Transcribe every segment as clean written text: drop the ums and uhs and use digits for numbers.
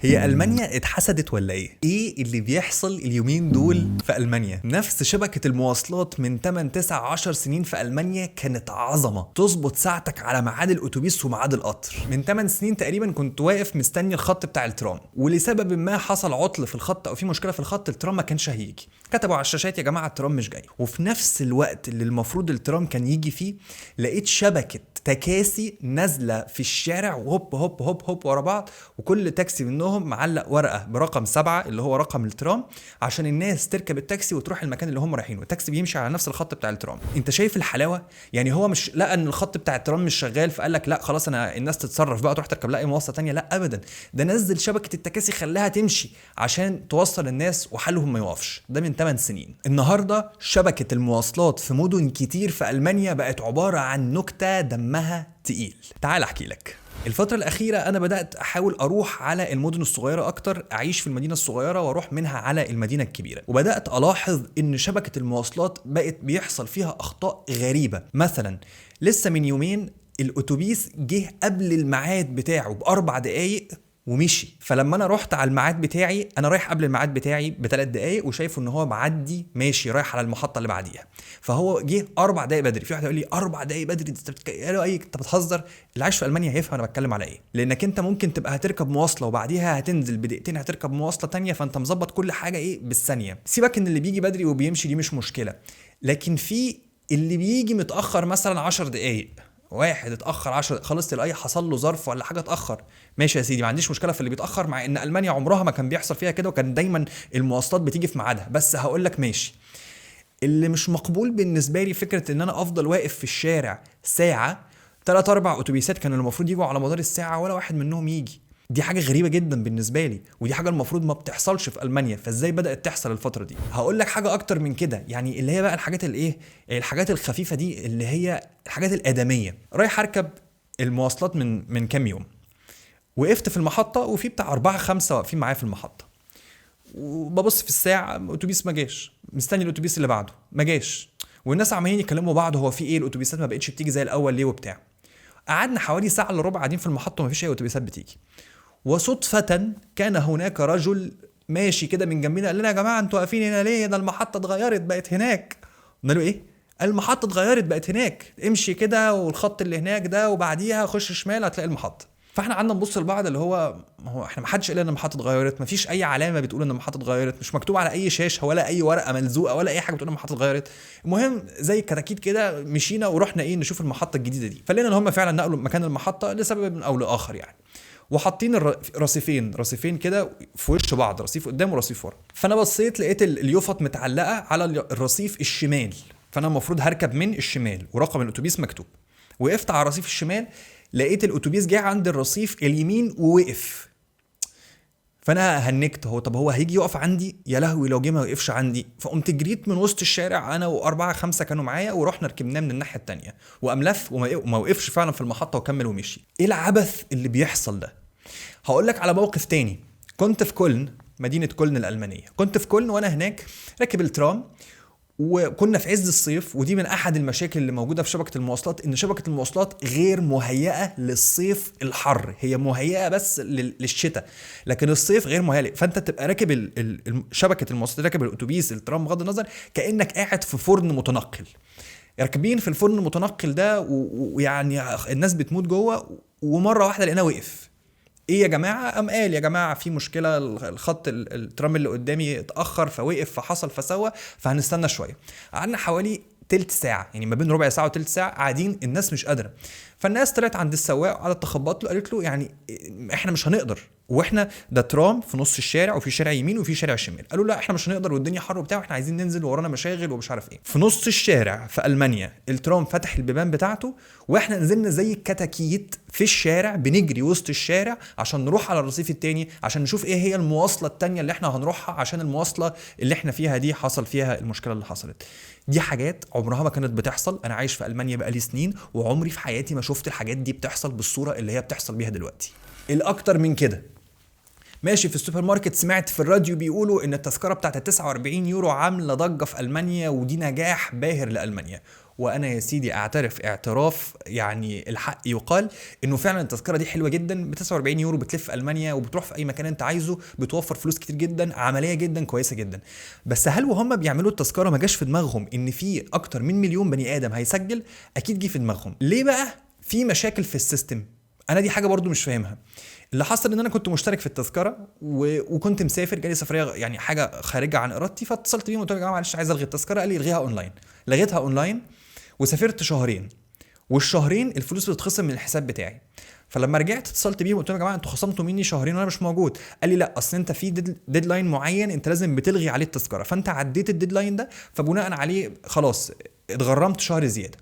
هي المانيا اتحسدت ولا ايه؟ ايه اللي بيحصل اليومين دول في المانيا؟ نفس شبكة المواصلات من 8 9 10 سنين في المانيا كانت عظمه، تظبط ساعتك على ميعاد الاتوبيس وميعاد القطر. من 8 سنين تقريبا كنت واقف مستني الخط بتاع الترام، ولسبب ما حصل عطل في الخط او في مشكلة في الخط، الترام ما كانش هيجي. كتبوا على الشاشات يا جماعة الترام مش جاي. وفي نفس الوقت اللي المفروض الترام كان يجي فيه، لقيت شبكة تكاسي نازله في الشارع وهوب هوب هوب هوب ورا بعض، وكل تاكسي منهم معلق ورقة برقم 7 اللي هو رقم الترام عشان الناس تركب التاكسي وتروح المكان اللي هم رايحينه. التاكسي بيمشي على نفس الخط بتاع الترام. انت شايف الحلاوة؟ يعني هو مش لقى ان الخط بتاع الترام مش شغال فقال لك لا خلاص انا الناس تتصرف بقى تروح تركب لها اي مواصلة ثانية، لا ابدا، ده نزل شبكة التكاسي خلاها تمشي عشان توصل الناس وحالهم ما يقفش. ده من 8 سنين. النهارده شبكة المواصلات في مدن كتير في المانيا بقت عبارة عن نكتة دمها تقيل. تعال احكي لك. الفترة الأخيرة أنا بدأت أحاول أروح على المدن الصغيرة أكتر، أعيش في المدينة الصغيرة وأروح منها على المدينة الكبيرة، وبدأت ألاحظ إن شبكة المواصلات بقت بيحصل فيها أخطاء غريبة. مثلا لسه من يومين الأتوبيس جه قبل الميعاد بتاعه ب4 دقايق ومشي. فلما انا رحت على الميعاد بتاعي، انا رايح قبل الميعاد بتاعي ب3 دقايق وشايفه ان هو معدي ماشي رايح على المحطة اللي بعديها، فهو جه 4 دقايق بدري. في واحد يقول لي 4 دقايق بدري انت بتهزر؟ اللي عايش في المانيا هيفهم انا بتكلم على ايه، لانك انت ممكن تبقى هتركب مواصلة وبعديها هتنزل بدقيقتين هتركب مواصلة تانية، فانت مظبط كل حاجة ايه بالثانية. سيبك ان اللي بيجي بدري وبيمشي دي مش مشكلة، لكن في اللي بيجي متاخر مثلا 10 دقايق، واحد اتاخر 10 خلاص تلاقيه حصل له ظرف ولا حاجة اتاخر، ماشي يا سيدي ما عنديش مشكلة في اللي بيتاخر، مع ان المانيا عمرها ما كان بيحصل فيها كده وكان دايما المواصلات بتيجي في ميعادها، بس هقول لك ماشي. اللي مش مقبول بالنسبة لي فكرة ان انا افضل واقف في الشارع ساعة، 3 4 اتوبيسات كانوا المفروض يجوا على مدار الساعة ولا واحد منهم يجي. دي حاجة غريبة جدا بالنسبة لي، ودي حاجة المفروض ما بتحصلش في المانيا، فازاي بدات تحصل الفترة دي؟ هقول لك حاجة اكتر من كده، يعني اللي هي بقى الحاجات الايه، الحاجات الخفيفة دي اللي هي الحاجات الادمية. رايح اركب المواصلات من كام يوم، وقفت في المحطة وفي بتاع 4 5 واقفين معايا في المحطة، وببص في الساعة اتوبيس ما جاش، مستني الاتوبيس اللي بعده ما جاش، والناس عمالين يكلموا بعض هو في ايه الاتوبيسات ما بقتش بتيجي زي الاول ليه وبتاع. قعدنا حوالي ساعة الا ربع قاعدين في المحطة وما فيش اي اتوبيسات بتيجي. وصدفة كان هناك رجل ماشي كده من جنبنا قال لنا يا جماعة انتوا واقفين هنا ليه؟ ده المحطة اتغيرت بقت هناك. قلنا له ايه؟ المحطة اتغيرت بقت هناك، امشي كده والخط اللي هناك ده وبعديها خش شمال هتلاقي المحطة. فاحنا قعدنا نبص لبعض اللي هو احنا ما حدش قال ان المحطة اتغيرت، ما فيش اي علامة بتقول ان المحطة اتغيرت، مش مكتوب على اي شاشة ولا اي ورقة ملزوقة ولا اي حاجة بتقول ان المحطة اتغيرت. المهم زي كتاكيت كده مشينا ورحنا ايه نشوف المحطة الجديدة دي، فلقينا ان هم فعلا نقلوا مكان المحطة لسبب او لاخر يعني، وحاطين رصيفين كده في وش بعض، رصيف قدام ورصيف ورا. فانا بصيت لقيت اليوفط متعلقه على الرصيف الشمال، فانا المفروض هركب من الشمال ورقم الاتوبيس مكتوب. وقفت على الرصيف الشمال لقيت الاتوبيس جه عند الرصيف اليمين ووقف. فانا هنكت، هو طب هو هيجي يقف عندي؟ يا لهوي لو جه ما وقفش عندي. فقمت جريت من وسط الشارع انا و4 5 كانوا معايا، ورحنا ركبناه من الناحية التانية، وقام لف وما وقفش فعلا في المحطة وكمل ومشي. ايه العبث اللي بيحصل ده؟ هقول لك على موقف تاني. كنت في كولن، مدينة كولن الالمانية. كنت في كولن وانا هناك راكب الترام، وكنا في عز الصيف، ودي من احد المشاكل اللي موجودة في شبكة المواصلات، ان شبكة المواصلات غير مهيئة للصيف الحر، هي مهيئة بس للشتاء، لكن الصيف غير مهيئة. فانت تبقى راكب شبكة المواصلات، راكب الاتوبيس الترام بغض النظر، كانك قاعد في فرن متنقل. راكبين في الفرن المتنقل ده ويعني الناس بتموت جوه، ومرة واحدة لقيناه وقف. ايه يا جماعة؟ قام قال يا جماعة في مشكلة، الخط الترام اللي قدامي اتاخر فوقف فحصل فسوى، فهنستنى شوية. قعدنا حوالي تلت ساعة، يعني ما بين ربع ساعة وتلت ساعة قاعدين، الناس مش قادرة. فالناس طلعت عند السواق وقعدت تخبط له، قالت له يعني احنا مش هنقدر، واحنا ده ترام في نص الشارع وفي شارع يمين وفي شارع شمال. قالوا لا احنا مش هنقدر والدنيا حر وبتاع، واحنا عايزين ننزل ورانا مشاغل ومش عارف ايه. في نص الشارع في المانيا الترام فتح البيبان بتاعته، واحنا نزلنا زي الكتاكيت في الشارع بنجري وسط الشارع عشان نروح على الرصيف التاني عشان نشوف ايه هي المواصلة التانية اللي احنا هنروحها، عشان المواصلة اللي احنا فيها دي حصل فيها المشكلة اللي حصلت. دي حاجات عمرها ما كانت بتحصل. انا عايش في المانيا بقالي سنين وعمري في حياتي ما شفت الحاجات دي بتحصل بالصورة اللي هي بتحصل بيها دلوقتي. الاكتر من كده، ماشي في السوبر ماركت سمعت في الراديو بيقولوا ان التذكرة بتاعت 49 يورو عامله ضجه في المانيا، ودي نجاح باهر لالمانيا. وانا يا سيدي اعترف اعتراف يعني الحق يقال انه فعلا التذكرة دي حلوة جدا، ب 49 يورو بتلف المانيا وبتروح في اي مكان انت عايزه، بتوفر فلوس كتير جدا، عملية جدا كويسة جدا. بس هل وهم بيعملوا التذكرة ما جاش في دماغهم ان في اكتر من مليون بني ادم هيسجل؟ اكيد جه في دماغهم. ليه بقى في مشاكل في ال system؟ انا دي حاجة برضو مش فاهمها. اللي حصل ان انا كنت مشترك في التذكرة وكنت مسافر، جالي سفرية يعني حاجة خارجه عن ارادتي، فاتصلت بيهم وقلت لهم يا جماعة معلش عايز الغي التذكرة، قال لي الغيها اونلاين. لغيتها اونلاين وسافرت شهرين، والشهرين الفلوس بتتخصم من الحساب بتاعي. فلما رجعت اتصلت بيهم وقلت لهم يا جماعة انتوا خصمتوا مني شهرين وانا مش موجود. قال لي لا اصل انت في deadline معين انت لازم بتلغي عليه التذكرة، فانت عديت ال deadline ده، فبناء عليه خلاص اتغرمت شهر زيادة.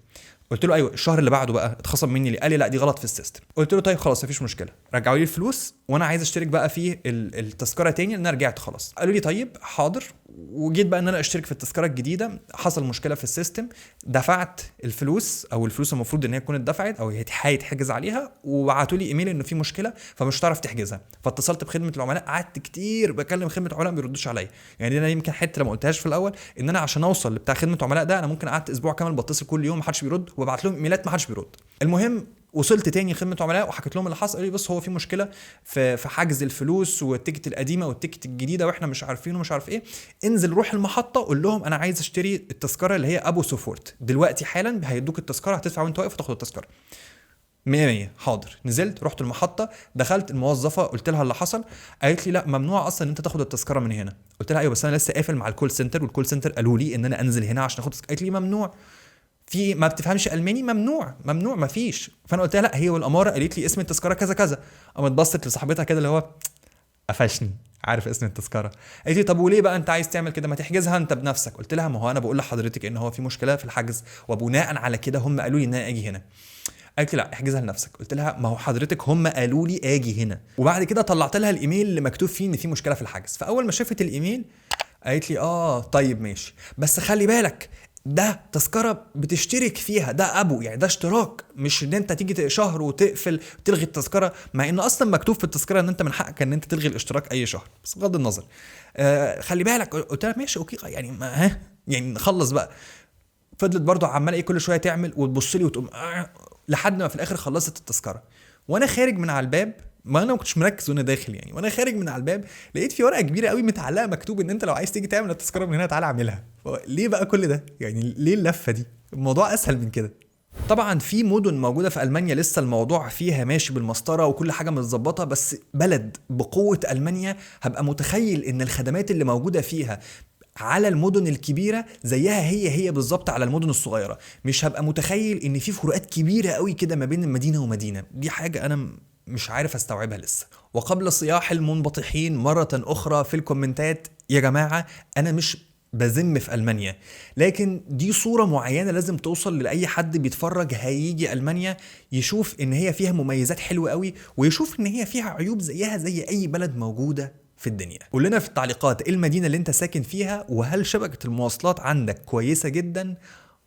قلت له ايوه الشهر اللي بعده بقى اتخصم مني ليه؟ قال لي لا دي غلط في ال system. قلت له طيب خلاص مفيش مشكلة، رجعوا لي الفلوس وانا عايز اشترك بقى في التذكرة تاني لان انا رجعت خلاص. قالوا لي طيب حاضر. وجيت بقى ان انا اشترك في التذكرة الجديدة، حصل مشكلة في ال system، دفعت الفلوس او الفلوس المفروض ان هي تكون اتدفعت او هيتحجز عليها، وبعتوا لي ايميل انه في مشكلة فمش هتعرف تحجزها. فاتصلت بخدمة العملاء، قعدت كتير بكلم خدمة العملاء ما بيردوش عليا. يعني انا يمكن حتة لما قلتهاش في الاول ان انا عشان اوصل لبتاع خدمة العملاء ده انا ممكن قعدت اسبوع كامل بتصل كل يوم ما حدش بيرد، وببعت لهم ايميلات ما حدش بيرد. المهم وصلت تاني خدمة عملاء وحكيت لهم اللي حصل، قالوا لي بص هو في مشكلة في حجز الفلوس وال ticket القديمة وال ticket الجديدة واحنا مش عارفين ومش عارف ايه، انزل روح المحطة قول لهم انا عايز اشتري التذكرة اللي هي ab sofort دلوقتي حالا، هيدوك التذكرة هتدفع وانت واقف وتاخد التذكرة. 100 حاضر. نزلت رحت المحطة، دخلت الموظفة قلت لها اللي حصل، قالت لي لا ممنوع اصلا ان انت تاخد التذكرة من هنا. قلت لها ايوه بس انا لسه قافل مع ال call center، وال call center قالوا لي ان انا انزل هنا عشان اخد. قالت لي ممنوع، في ما بتفهمش الماني، ممنوع ممنوع ما فيش. فانا قلت لها لا هي والاماره قالت لي اسم التذكرة كذا كذا. قامت بصت لصاحبتها كده اللي هو قفشني، عارف اسم التذكرة. قالت لي طب وليه بقى انت عايز تعمل كده، ما تحجزها انت بنفسك. قلت لها ما هو انا بقول لحضرتك ان هو في مشكلة في الحجز وبناء على كده هم قالوا لي ان انا اجي هنا. قالت لي لا احجزها لنفسك. قلت لها ما هو حضرتك هم قالوا لي اجي هنا. وبعد كده طلعت لها الايميل اللي مكتوب فيه ان في مشكلة في الحجز. فاول ما شافت الايميل قالت لي اه طيب ماشي، بس خلي بالك ده تذكرة بتشترك فيها، ده Abo يعني ده اشتراك، مش ان انت تيجي شهر وتقفل تلغي التذكرة، مع ان اصلا مكتوب في التذكرة ان انت من حقك ان انت تلغي الاشتراك اي شهر، بس بغض النظر خلي بالك. قلت لها ماشي okay يعني ما ها يعني نخلص بقى. فضلت برضو عمالة ايه كل شوية تعمل وتبص لي وتقوم لحد ما في الاخر خلصت التذكرة. وانا خارج من على الباب، ما انا ما كنتش مركز وانا داخل يعني، وانا خارج من على الباب لقيت في ورقة كبيرة قوي متعلقه مكتوب ان انت لو عايز تيجي تعمل التذكرة من هنا تعالى اعملها. ليه بقى كل ده يعني؟ ليه اللفة دي؟ الموضوع اسهل من كده. طبعا في مدن موجودة في المانيا لسه الموضوع فيها ماشي بالمسطره وكل حاجة متظبطه، بس بلد بقوة المانيا هبقى متخيل ان الخدمات اللي موجودة فيها على المدن الكبيرة زيها هي هي بالظبط على المدن الصغيرة. مش هبقى متخيل ان في فروقات كبيرة قوي كده ما بين المدينة ومدينة. دي حاجة انا مش عارف استوعبها لسه. وقبل صياح المنبطحين مرة أخرى في الكومنتات، يا جماعة أنا مش بذم في ألمانيا، لكن دي صورة معينة لازم توصل لأي حد بيتفرج هيجي ألمانيا يشوف إن هي فيها مميزات حلوة قوي، ويشوف إن هي فيها عيوب زيها زي أي بلد موجودة في الدنيا. قول لنا في التعليقات إيه المدينة اللي أنت ساكن فيها، وهل شبكة المواصلات عندك كويسة جدا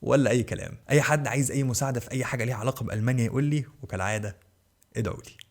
ولا أي كلام. أي حد عايز أي مساعدة في أي حاجة ليها علاقة بألمانيا يقول لي، وكالعادة ادعوا لي.